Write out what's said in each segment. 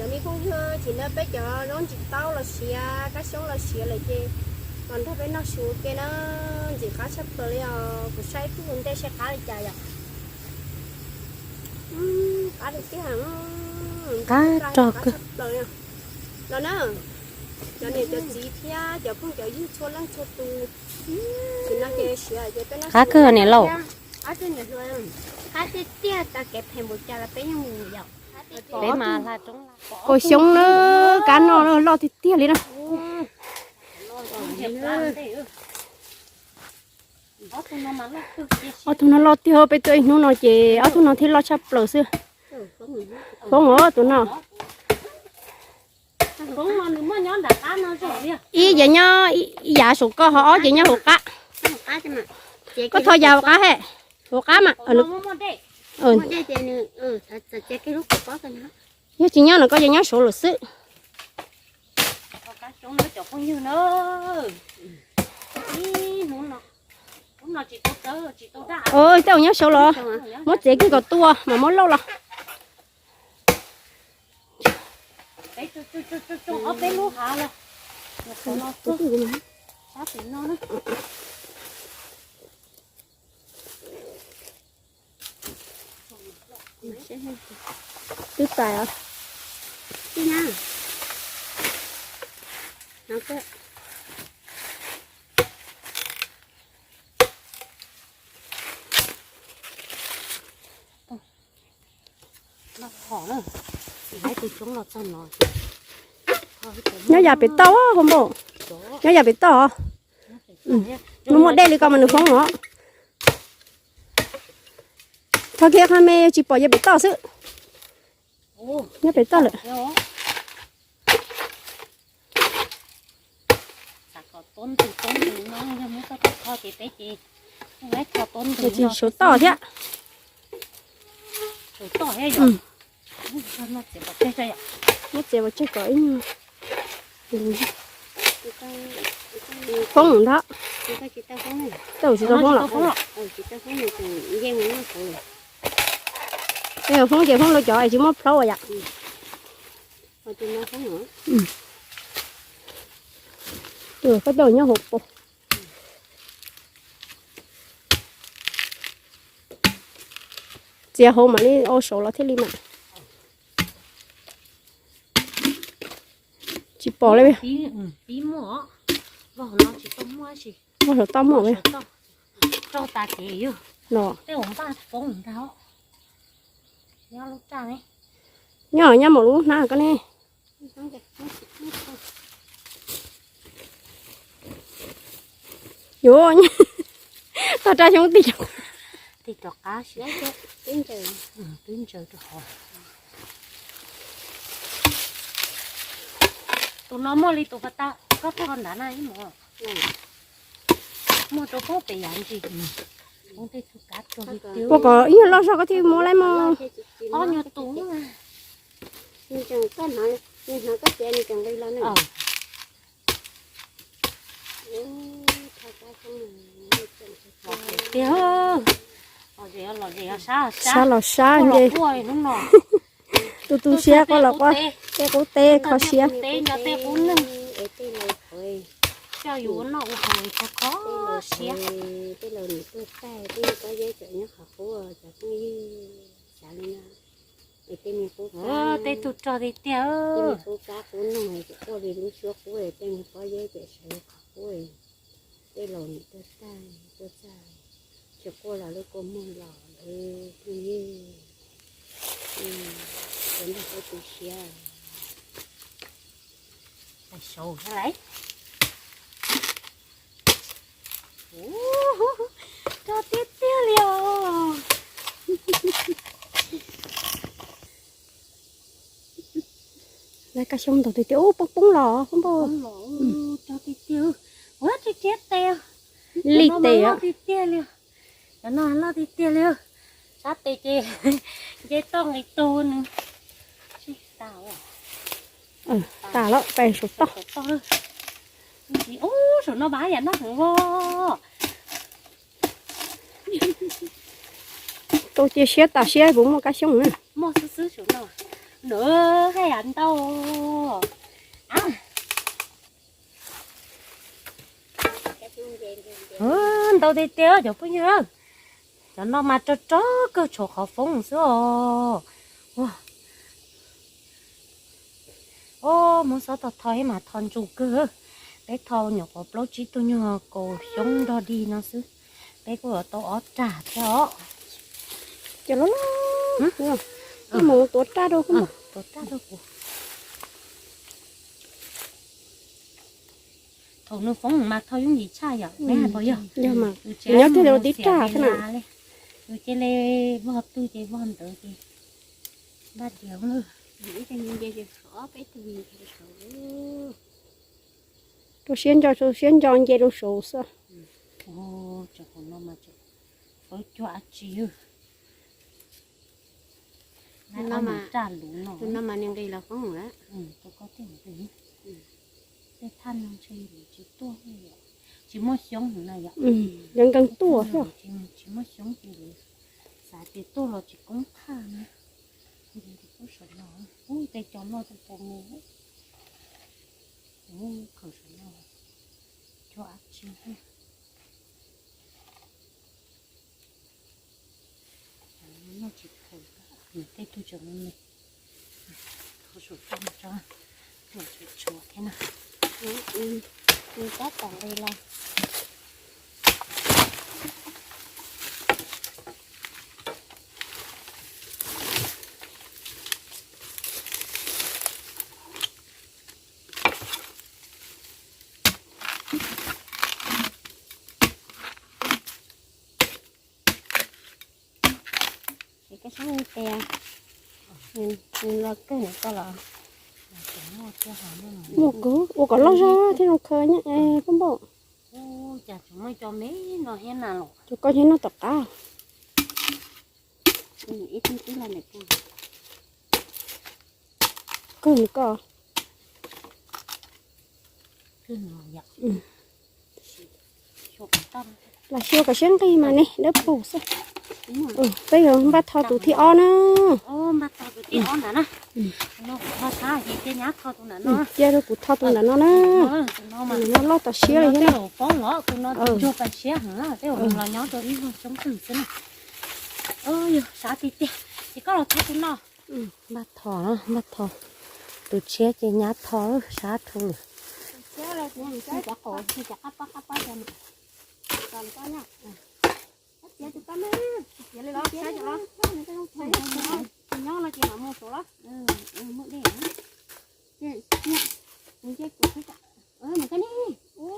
Cov me phooj ywg, tsis nrog peb cov zaub ntsis taub los siav, kab xyoob los siav lawm ces los nrog peb noj su ua ke na. Ntxim qab tshaj plaws li os. Kuv saib ib tug ntej saib qab li cas yom. Qab li tiag. Qab rog kawg. Los na, cov niam cov txiv thiab cov phooj cov ywg txhua leej txhua tus, tsis no ces siav ces peb noj su. Qab kawg niam lauj. Qab tiag tiag, tag kev phem npaum cas los peb yeej mus yom. Peb mas hla roob. Kaus xyoob na, kab no loj tiag tiag li na. Ob tug no loj tiag, peb tuaj ib hnub no ces ob tug no thiaj loj tshaj plaws xwb. Foob os tus no. Ib ces nyob ib yav saum koj, ho ob ces nyob hauv qab. Koj thov yav hauv qab he, hauv qab mas. Yog tsis nyob no koj ces nyob saud lawm xwb. Tej zaum nyob saud los muab txiav kiag kom tuaj mas muab lauj los. Twb txais os. Nyob yam pem toj, nyob yam pem toj. Nws muaj dej li ko mas nws foob os. Tho kiag qhov me tsis pom yog pem toj xwb. Nyob pem toj lawm. Tsis saum toj thiab. Muab txiav pov tseg kom ib nyuag foob ntag. Tau tsis tau foob los? Foob ces foob rau cov tsis muaj plaub yom. Koj tau nyob hauv paus. Txiav hauv mam li ua saud los thiaj li mam. Tsis pom li. Muaj saum toj muaj. Los nyob nyob mus lub hnab ko ne. Yuav toj rab xyoob tig, tig rov qab, twb ntsaws rau hauv. Tus no muaj li tus pas tas koj tho nrad na ib mos. Muaj rau pem yav ntsis. Ua kom ib nyuag loj zog koj thiaj muab lawm mog. Ob nyuag tus. Tiag, sab los sab nce. Tu tu siab quaj los quaj, tej qub teb kho siab. Coj yus ua noj ua haus kho kho siab. Tej laus niam tuaj tag, tej niag pob zeb tseem nyob qhov qub, cov phooj ywg, xav li no. Es tej niag qub, tej tug rog tiag tiag, tej niag qub kab qub noog tseem quaj li lub suab qub, tej niag pob zeb tseem sawv li qhov qub. Tej laus niam tuaj tag, tuaj txog, tsis quaj los lub kua muag los lawm phooj ywg. Ua noj tu siab. Saud thiab lauj. Rog tiag tiag li os. Lawv kab xyoob ntau tiag tiag, ub poob poob los poob poob. Rog tiag tiag, ua tsis thiab tes. Li tes tiag tiag li. Cov no loj tiag tiag li. Sab tes ces nce toj nqis tug nws. Tas lawm, pem saum toj. Ub, saum no mas yam no heev os. Tau cia siab tas siab puas muaj kab xyoob na. Muaj xwb xwb saum no. Nws haj yam ntau. Ntau tiag tiag cov phooj ywg. Cov no mas rog rog kawg, tshuav qhov foob xwb os. Ua, muab xob tog tho ib mas tho ntsuj kawg. Peb tho nyuam qhuav plaub tsib tug nyuag kaus xyoob nrog dig no xwb. Peb kuj yuav tau ob rag thiab os. Cov loj loj, mus tuav raj rau kuv. Tuav raj rau kuv. Thaum nws foob mas tho yooj yim tshaj yom, neb hais puas yog? Yog mas, nyob twg los tib raj xwb na. Yus cia li vog twg ces vog ntawd ces npaj diav lawm. Rau siab ntso, rau siab ntso nce rau saud xwb. Tus no mas tus no mas nws nqis los foob lawm. Tej thaj no ntshe tsis tuaj, tsis muaj xyoob na yom. Nkees nkees tuaj xwb. Tsis muaj xyoob ces xav tias tuaj los tsis koob qhaj na. Ub, tej cov loj tus tus me, ub, khaws saum no, cua ab tsi thiab. Noj tsis khaws, tej tug tseem me me, khaws saum toj tso, tuaj tsis tshuav thiab na. Tab tom nqis los. Ces koj saib tes, nws los kawg nws koj los. Muaj kawg, ua kom loj zog thiaj zoo khaws nyob poj npaum. Cas tseem muaj cov me no thiab na los. Cov koj nyob noj tom qab. Kawg nws koj. Lam xyuas kom siab nqig mas ne, dawb paug xwb. Peb yuav npaj tho tus thib ob na. Cia rau kuv tho tus ntawm no na. Tus no loj tau siab li thiab na. Sab tiag tiag, ces koj los tho tus no. Npaj tho, npaj tho. Tus tshiab ces nyab tho, sab dhau lawm.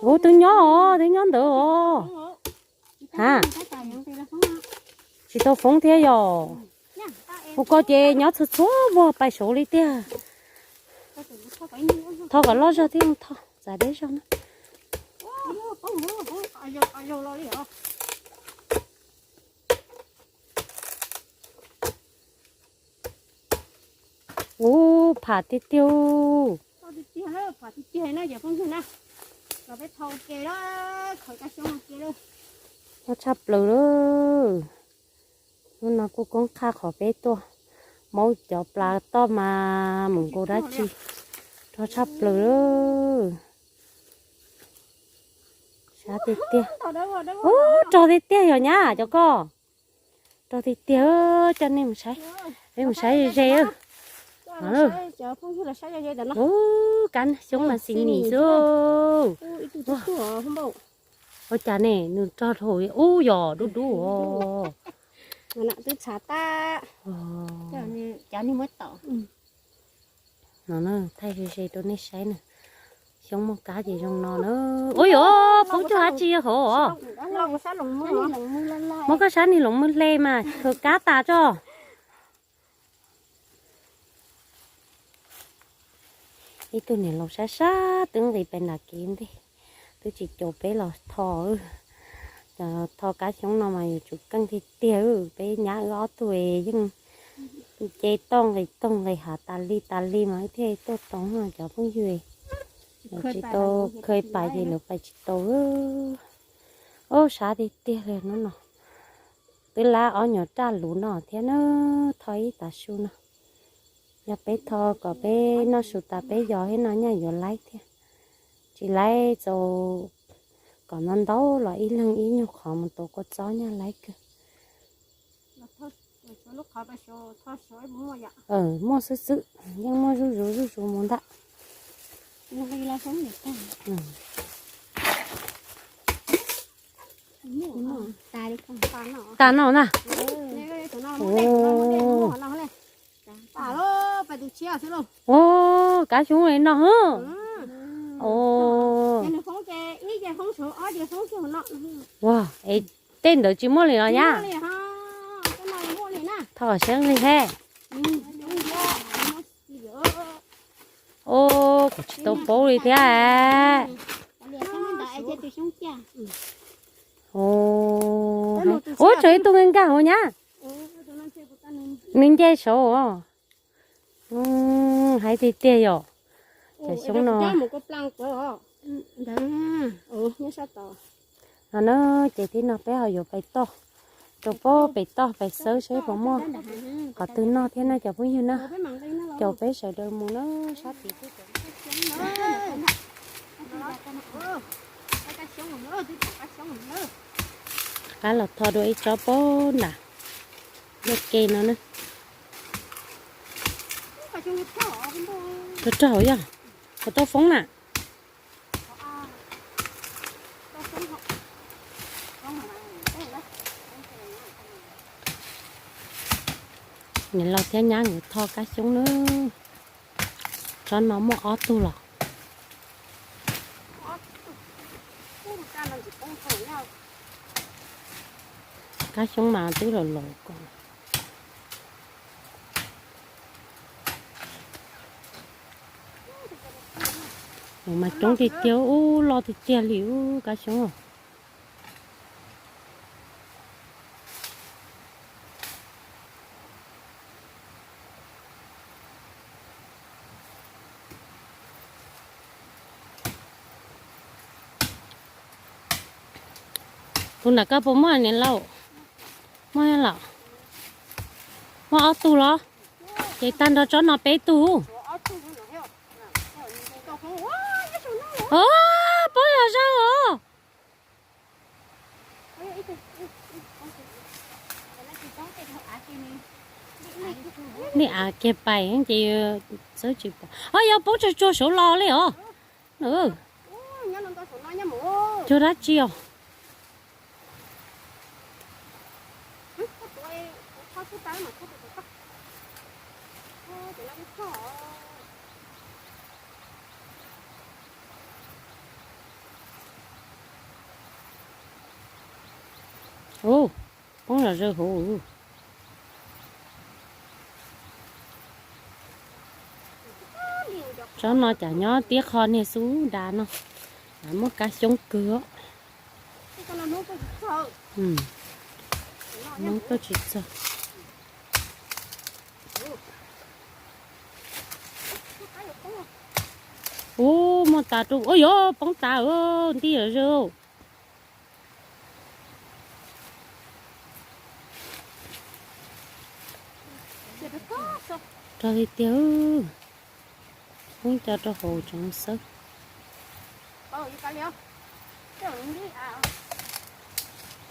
Ub, twb nyob os, twb nyob ntawd os. Ha, tsis tau foob thiab yom. Hu ko ces nyob txhua txhua muag pais saud li tiag. Tho kom loj zog thiab tho, txav deb zog na. Ub, pham tiag tiag. Pham tiag tiag na, cov phooj ywg na. Los peb tho ua ke lawm, khaws kab xyoob ua ke lawm. Loj tshaj plaws lawm. Hnub no kuj koob qhaj qhov peb tuaj maub cov plas toj mas mus nkaus dab tsi. Rog tshaj plaws lawm. Sab tiag tiag. Ub, rog tiag tiag yog nyab cov ko. Rog tiag tiag, coj nej mus saib. Peb mus saib ze ze. Ub, kab xyoob mas xis nis xwb. Ua cas ne, nws rog dhau ub yog dub dub os. No na, thaij ze ze rau nej saib na. Xyoob muaj kab ces zoo no na. Ub yog, poob cuag dab tsi hauv os. Muab koj sab niag loos mws hle mas khaws kab tas tso. Ib tug niam laus sab sab twb nqis pem nram kev ntej, twb tsis caum peb los tho. Cov tho kab xyoob no mas yuav tsum keej tiag tiag. Peb nyab wb ob tug yeej nce toj nqis toj nqis hav tas li tas li mas thiaj tuaj tau cov phooj ywg. Tsis tau khawb pais ces lawv pais tsis tau. Ub, sab tiag tiag li hnub no. Twb lab ob nyuag raj luv no thiab na, tho ib tav su no. Yog peb tho kom peb noj su tas peb yos thiab no nyaj yuav laib thiab. Tsis laib txaus kom ntau ntau los ib leeg ib nyuag qhov mus tuav kua txob nyaj laib kawg. Muaj xwb xwb, yeej muaj zuj zus zuj zus mus ntag. Tas no na. Ua, kab xyoob li no hb. Ua, es tej ntawd tsis muaj li los nyab. Thov seeb li he. Ua, kuv tsis tau paub li thiab. Ua, tshuav ib tug nkag nkag hauv nyab. Nws nce saud os. Hais tiag tiag yom. Cov xyoob no. No na, ces tib no peb ho yuav pais toj, rau pem toj pais xawb seb puas muaj qhov twg noj thiab na cov phooj ywg na. Caum peb sawv daws mus na, sab tid twb qab los tho dua ib tsob pob nram lub ke no na. Rog rog yog, qhov tau foob na. Niam laus thiab nyab nkawd tho kab xyoob na. Tsob no muaj ob tug los. Kab xyoob mas twb los laus ko. Mas coob tiag tiag, ub, loj tiag tiag li ub kab xyoob. Tus nram koj puas muaj niam laus? Muaj los? Muaj ob tug los? Ces tag nrho tsob no peb tug. Pob yog zawg os. Nej av kiag pais ces txawb tsis pom. Os, yog poob tsuag tsuag saud los li os. Cuag dab tsi os? Ub, poob los zawg hauv. Tsob no cas nyob tib qho niag xub das no, muaj kab xyoob kawg. Hnub tuaj tsis txog. Ub, muaj tas rau, ua yuav poob tas, nti lawm zawg. Rog tiag tiag, poob co rau hauv tseem xawb.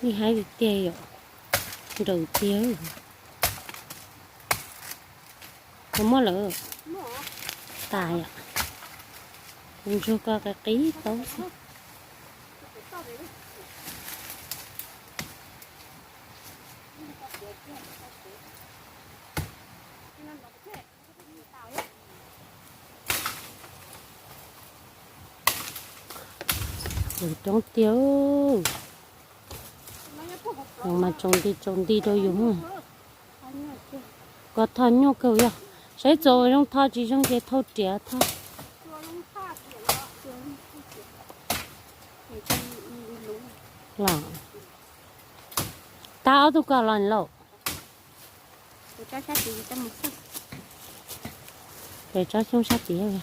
Nej haib tiag tiag yom, nrawm tiag. Puas muaj lawm? Tas yom. Kuv ntsuag ko qis qis taub xwb. Coob tiag. Mas tsaus nti tsaus nti rau yus. Koj thoj nyuaj kawg yog. Saib txuas zoo thoj tsis zoo ces thauj riam thoj. Los, tag ob tug ko los lauj. Pem tsob xyoob sab tid.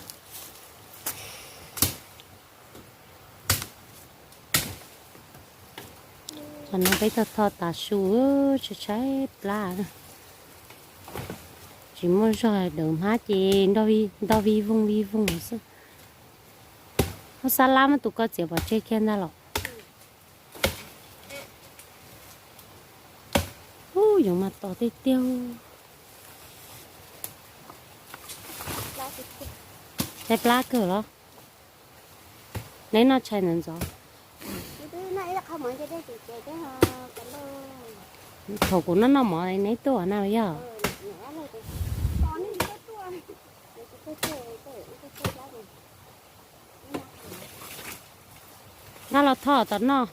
Tam no peb tau tho tav su, tshaib tshaib plab. Tsis muaj zog, dawm hmab ces nrog vij voog vij voog xwb. Hub xab lab muab tus ko txiav pov tseg kiag ntag los. Ub, yoov mas tos tiag tiag. Txaij plab kawg los? Neb noj tshais ntxov ntxov. Thaum kuv noj noj mov neb tuaj na yog? Noj los thoj tom noj.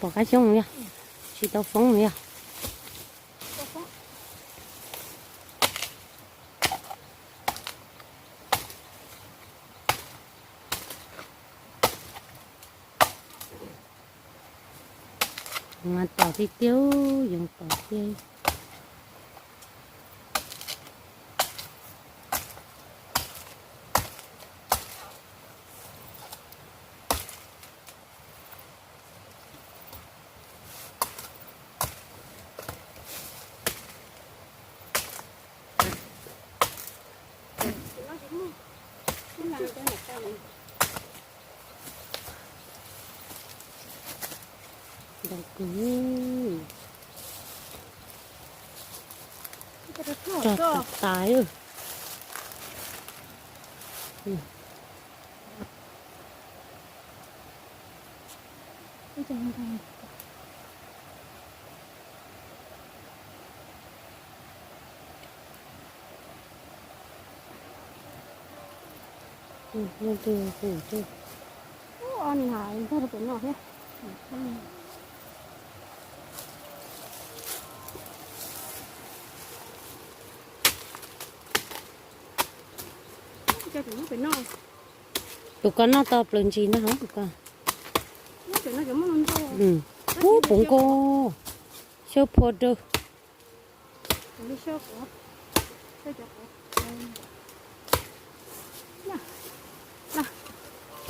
Pom qab xyoob yog, tsis tau foob yog. Mas tom tiag tiag, yoov tom tiag. Ntau kawg. Rog tas tas. Tus ko noj tau plaws ntsis ntag tus ko. Ub, puv nkaus, xyaw phua dawb.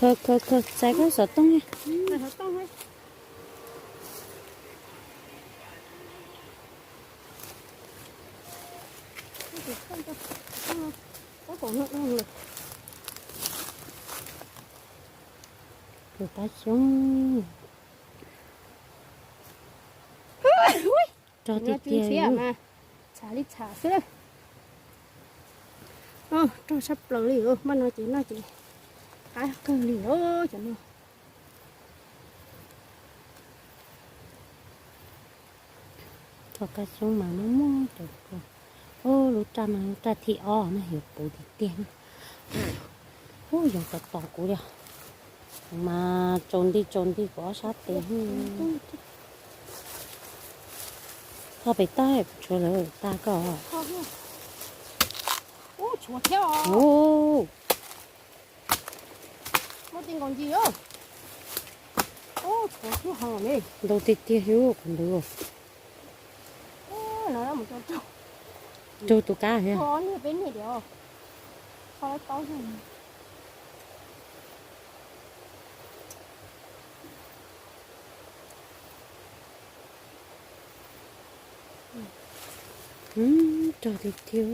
Khaws khaws khaws txais koj xov tooj. Tus qab xyoob. Rog tiag tiag. Txhav li txhav xwb. Rog sab plaws li, npaj no ces noj ces qab kawg li os cov no. Rog qab xyoob mas muaj muaj cov ko. Ub, lub raj no lub raj thib ob no yuav puv tiag tiag. Ub, yoov tos tos kuv li. Mas tsaus nti tsaus nti kuv ob sab tes. Thoj pem toj tshuav lawm tag koj. Ntau tiag tiag xwb qhov ntawd. Raug tus kab thiab. Rog tiag tiag.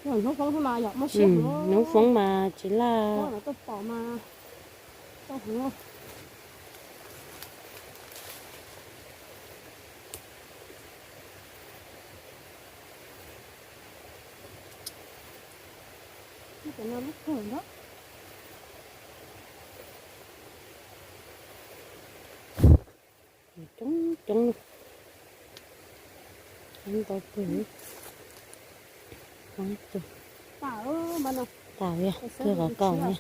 Hnub foob mas tsis laj. Coob coob, ntau kawg. Tas, kawg qhov kaus,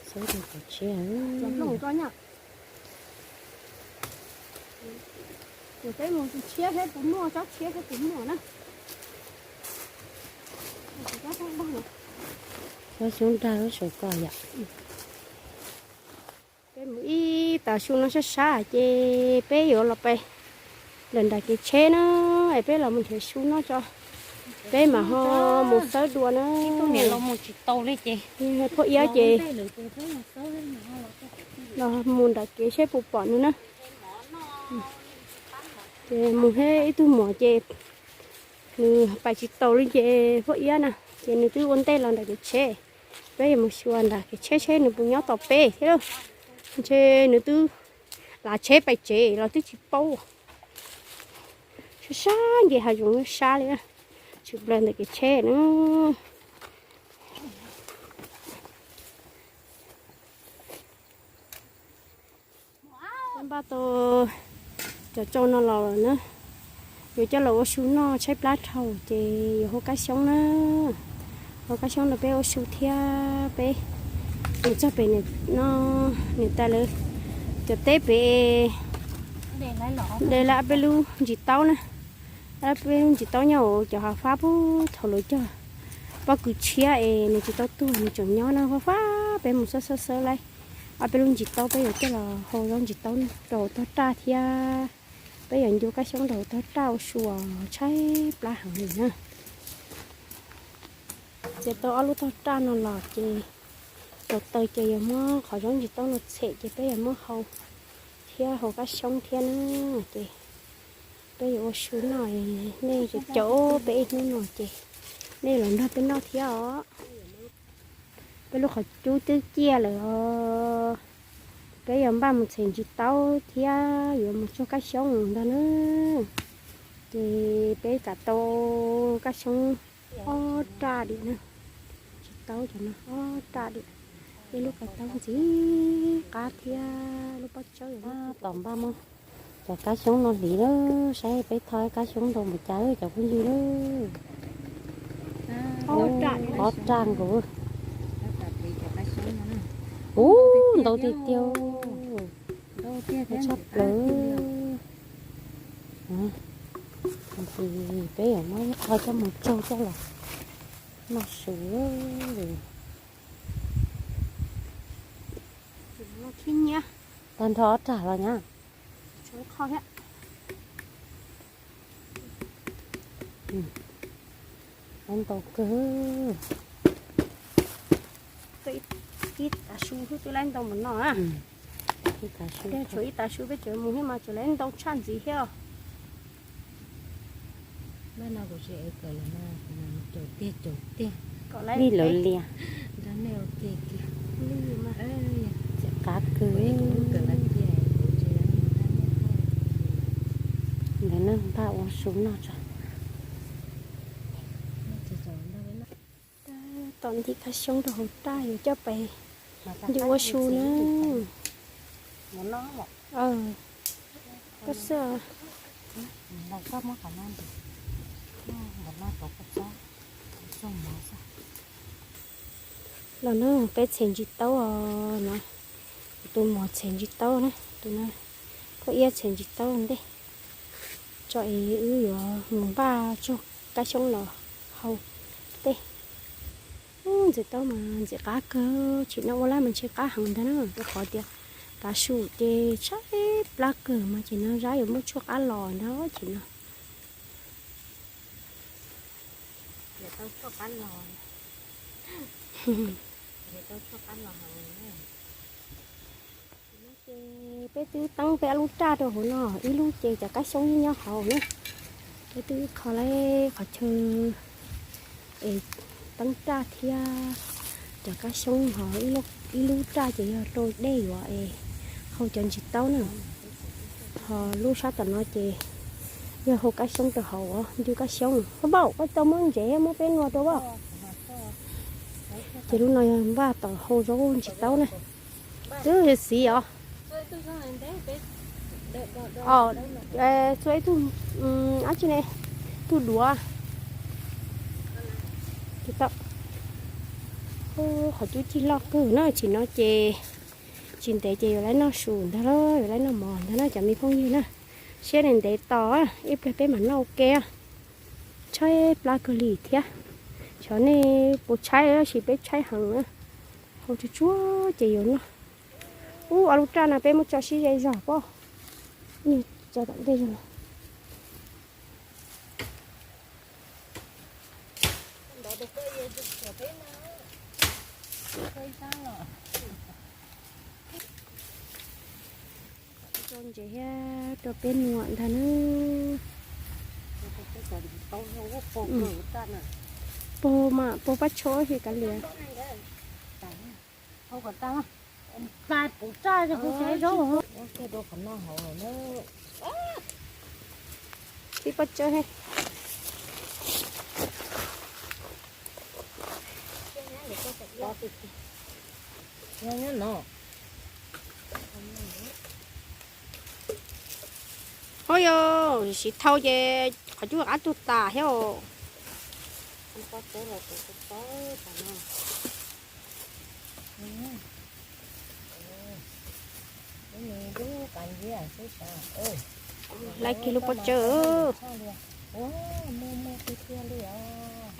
xub rau qhov tshiab. Peb mus tshiab thiab tus muaj, tsob tshiab thiab tus muaj na. Tsob xyoob nrag lub saum ko yom. Peb mus ib Tav su no sab sab ces peb yuav los pais lawm nram kev tsheb na, es peb los mus nrhiav su noj tso, peb mam ho mus xawb dua na. Phob Iab ces los mus nram kev seb puas pom nws na. Ces mus thiab ib tug muam ces nws pais tsis taus li ces Phob Iab na, ces nws twb ua ntej los nram kev tsheb. Peb yuav mus xyuas nram kev tsheb seb nws puas nyob tos peb thiab. Ntshe nws twb lav tsheb pais tsev los twb tsis paub. Sab sab nce hav zoov sab li, tshwm plaws ntawm kev tsheb na. Npaj tau cov tsau no los lawm na, yuav coj los ua su noj tshaib plab dhau ces yuav hau kab xyoob na. Hau kab xyoob rau peb ua su thiab peb mus txog pem no, niam tais lawv cov teb pem de lawv ob peb lub ntsis taub na. Ob peb lub ntsis taub nyob hauv cov hav fab pub thaum lawv cog pob kws tshiab es nws tsis tau tuag nws tseem nyob na, fab fab peb mus xawb xawb xawb laib ob peb lub ntsis taub, peb yuav coj los hau zaub ntsis taub rau hauv tog raj thiab peb yuav ncu kab xyoob rau hauv tog raj ua su tshaib plab heev li na. Ces tau ob lub tog raj no los ces tau taws ces yuav muab qhov zaub ntsis taub no txhem ces peb yuav muab hau thiab hau kab xyoob thiab na. Ces peb yuav ua su noj, nej caum peb ib hnub no ces nej los nrog peb noj thiab os. Peb lub qhov cub twb ciaj lawm os. Peb yuav npaj mus txhem ntsis taub thiab yuav mus tsuag kab xyoob ntag na. Ces peb kam tau kab xyoob ob raj diam na. Ntsis taub cov no ob raj diam. Ib lub kav taub ntxim qab thiab lub pob tsawb. Tom npaj muab cov kab xyoob no hliv lawm, saib peb tho kab xyoob ntau npaum cas cov phooj ywg lawm. Ob raj nkaus. Ub, ntau tiag tiag. Tshaj plaws. Ces peb yuav muab ib qho coj mus tsau coj los noj su. Tag nrho ob raj los nyab. Ntau kawg. Ib tav su twb laib ntau mus no. Tshuav ib tav su peb tseem mus thiab mas tseem laib ntau tshaj ntxiv thiab. Li lawv lias. Qab kawg. Ntawd na, npaj ua su noj tso. Tom ntim kab xyoob rau hauv raj yuav coj pais ntim ua su na. Koj xwb. Los na, peb txhem ntsis taub os no. Kuv tus muam txhem ntsis taub na, tus no Phob Iab txhem ntsis taub ntej. Tso es wb yuav mus npaj tsuag kab xyoob los hau tej. Ntxim taub mas ntxim qab kawg, chim no ua laj mas ntshe qab heev ntag na, rau qhov tias tav su ces tshaib plab kawg mas chim no zab yuav muaj tshuaj qab los ntag chim no. Ces peb twb teeb peb ob lub raj rau hauv no, ib lub ces cov kab xyoob yeej nyob hauv na. Peb twb kho lawm qhov chaw es teeb raj thiab cov kab xyoob hauv, ib lub raj ces yog rau dej yuav es hau cov ntsis taub na. Ho lub sab tom no ces yog hau kab xyoob rau hauv, ncu kab xyoob. Pab Npaum, koj tau muab ntsev muab peb nua rau Npaum. Ces lub no yog npaj tom hau zaub ntsis taub na. Twb yog xiv os. Txua ib tug, ab tsi ne, tug duav. Qhov cub cig loj kawg na, chim no ces tsis ntev ces yuav lawv noj su ntag lauj, yuav lawv noj mov ntag na cov me phooj ywg na. Siab ntev tos ib pliag peb mam noj ua ke. Tshaib plab kawg li thiab. Xyov nej puas tshaib tab sis peb tshaib heev na. Hau tsuag tsuag ces yuav noj. Ub, ob lub raj no peb muab tso sib ze zog pob. Tso tom ntej zog no. Tso ntses thiab rau peb nuam ntag na. Pog mas pog pab tsho ces kav liam. Tib pob tsawb he. Ho yog siv thau ces qhov cub qab tuag tas thiab os. Laiv kiag lub pob tsawb.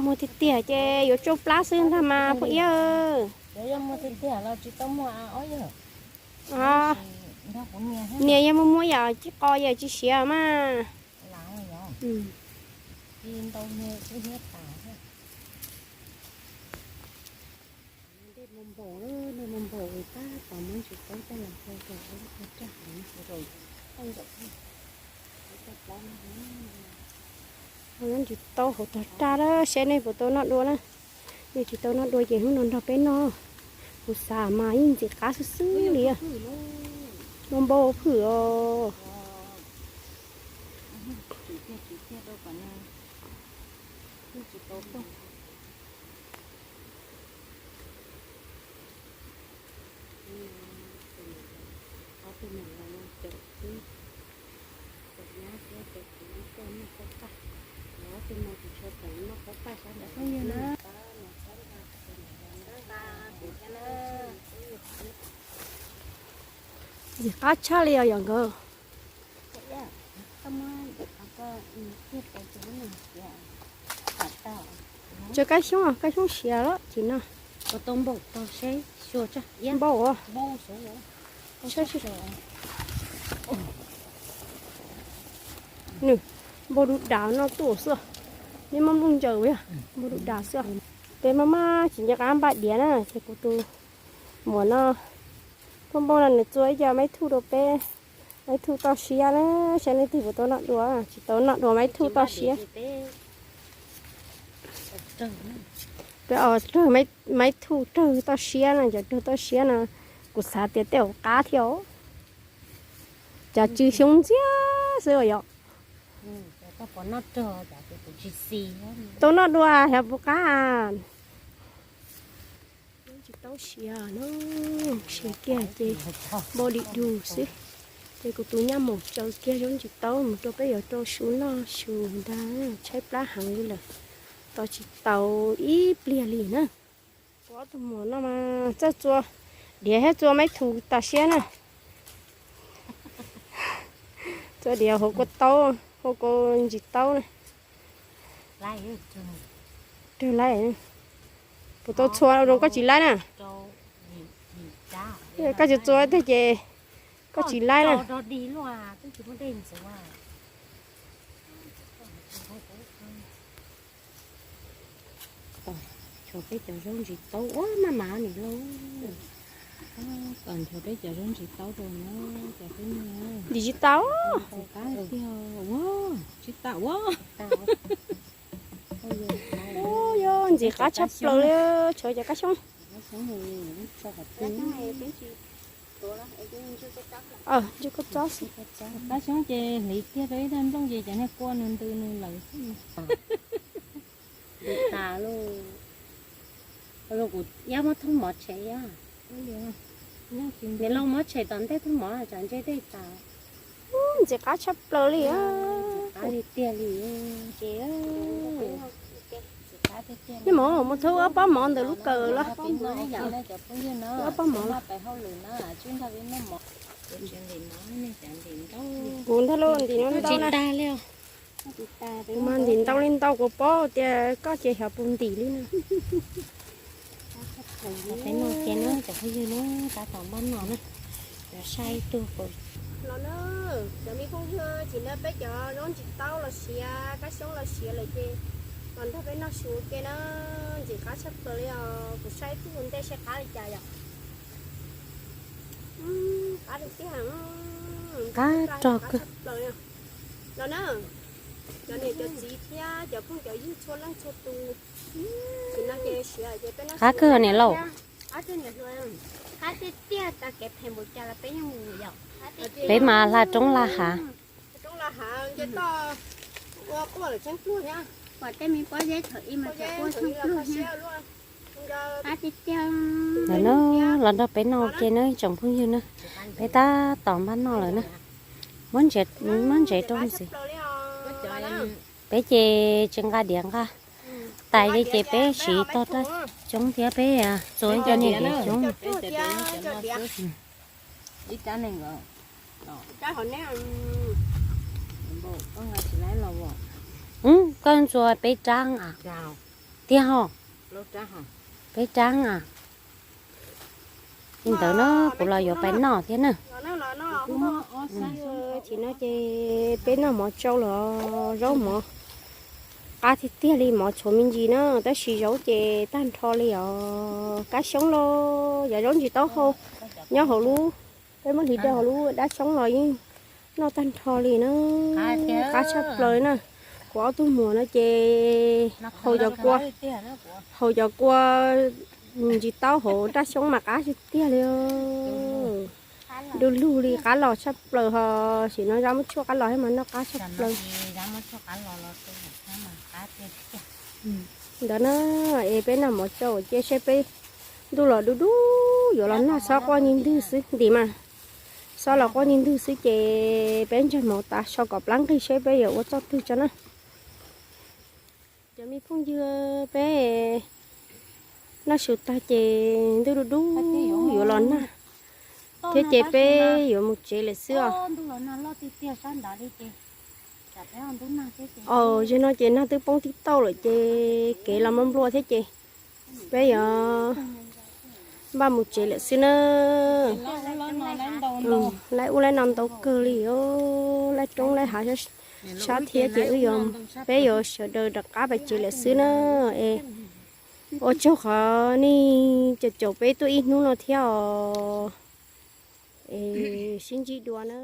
Muag tiag tiag ces yuav tsau plab xwb ntag mas phooj ywg. Nias yog muab muab yam tsis qo yam tsis siav mas. Ntsis tau hauv tog raj na, saib nej puas tau noj dua na. Nej tsis tau noj dua ces hnub no nrog peb noj. Kuv xav mas yeej ntxim qab xwb xwb li. Npau npau phwm os. Ntxim qab tshaj li os yom nkawd. Tso kab xyoob, kab xyoob siav lawm ces no. Npau os. Nws npau du dav no tuaj xwb. Neb muab nplooj ncaws yog npau du dav xwb. Peb maj maj tsis nco qab npaj diav na ces kuv tus muam no, phooj npauj no nws txua ib co maib thuj rau peb, maib thuj toj siab na, saib leej twg puas tau noj dua, tsis tau noj dua maib thuj toj siab. Peb os, raug maib thuj raug toj siab no, cov raug toj siab no, kuv xav tias tej zaum qab thiab os. Cas tsw xyoob ntxiag xwb os yom. Tau noj dua xyov puas qab. Tsis tau siav no, siav kiag ces npau dim dus xwb. Ces kuv tus nyab mus tsaws kiag zaub ntsis taub mus rau peb yuav rau su noj su ntag, tshaib plab heev li lawm, tos tsis tau ib pliag li na. Kuv ob tug muam no mas txawj txua diav thiab txua maib thuj tas siab na. Txua diav hauv kua taub, hauv kua ntsis taub na. Raug laib, kuv tau txhua zoo koj tsis laib na. Koj tsis txua tiag ces koj tsis laib na. Nchuav peb cov zaub ntsis taub ua maj mam nim lauj. Kom nchuav peb cov zaub ntsis taub rau na, cov peb ntim tsis tau. Ua, tsis tau ua. Ua, yog ntxim qab tshaj plaws li, tshuav cov kab xyoob. Ntswj koj txob xwb. Kab xyoob ces hliv kiag rau ib tag nplooj ces cov niag kua nws ntws nws lawm. Ntws tas lauj. Kuv yab muab thoob mov tshem yab. Niam laus muab tshem tom ntej thoob mov tsam ntshe dej tas. Ntxim qab tshaj plaws li. Qab li tiag li. Ces nej mus mus thub ob pob mov ntawm lub kawm los. Ob pob mov. Kuv ntag lauj, ntim no ntau na. Kuv mas ntim ntau li ntau, kuv paub tias koj ces xyov puas ntim li na. Peb noj kiag na cov phooj ywg na, tab tom npaj noj na. Saib ib tug qus los na. Cov me phooj ywg, tsis nrog peb cov zaub ntsis taub los siav, kab xyoob los siav lawm ces los nrog peb noj su ua ke na. Ntxim qab tshaj plaws li os. Kuv saib ib tug ua ntej saib qab li cas yom. Qab li tiag, qab rog kawg. Los na, cov niam cov txiv thiab cov phooj cov ywg txhua leej txhua tus, tsis no ces siav ces peb noj su. Qab kawg niam lauj. Qab tiag tiag, tag kev phem npaum cas los peb yeej mus yom. Peb mas hla roob hla hav. Roob hla hav nce toj ua quaj lawm tseeb pluag thiab. Pom tej me pob zeb thaum ib mas cov quaj tseeb pluag thiab. Qab tiag tiag. Los na, los nrog peb noj ua ke na tsoom phooj ywg na. Peb tab tom npaj noj lawm na. Muab ntsev, muab ntsev rau ntxiv. Peb ces tsis nqa diav nqa tais li ces peb siv tog raj coob thiab peb txua cov niag diav coob. Koj ntxuag peb rab a? Tiag hos. Peb rab a? Li ntawd na, kuv los yuav pais noj thiab na. Tsis no ces peb noj mov tsau los zaub mov. Qab tiag tiag li, mov tshuav me ntsis na, tab sis zaub ces tag nrho li os. Kab xyoob los yog zaub ntsis taub hau nyob hauv lub, peb muab hliv rau hauv lub dab xyoob los yeej noj tag nrho li na. Qab tshaj plaws na. Kuv ob tug muam no ces haus cov kua, haus cov kua ntsis taub hauv raj xyoob mas qab tiag tiag li. Du lug li, qab los tshaj plaws hos. Sim no zab muab tshuaj qab los thiab mas noj qab tshaj plaws. Ntawd na, es peb noj mov tsau ua ke saib peb, ntuj los du du, yuav los nag xob quaj nci ntwg xwb ntim mas. Xob los quaj nci ntwg xwb ces peb ntsaig mov tas so kom plab nqig saib peb yuav ua txoj twg tso na. Cov me phooj ywg, peb noj su tag ces ntuj du du yuav los nag thiab ces peb yuav mus tsev lawm xwb os. Aws, zaum no ces nag twb poob tib tauj lawm ces kev los muaj nplua thiab ces peb yuav npaj mus tsev lawm xwb na. Laib ub laib no ntau kawg li os, laib roob laib hav sab thiab ces wb yuav, peb yuav sawv daws rov qab pais tsev lawm xwb na. Es ua tsaug qhov nej caum caum peb tuaj ib hnub no thiab os. Es sib ntsib dua na.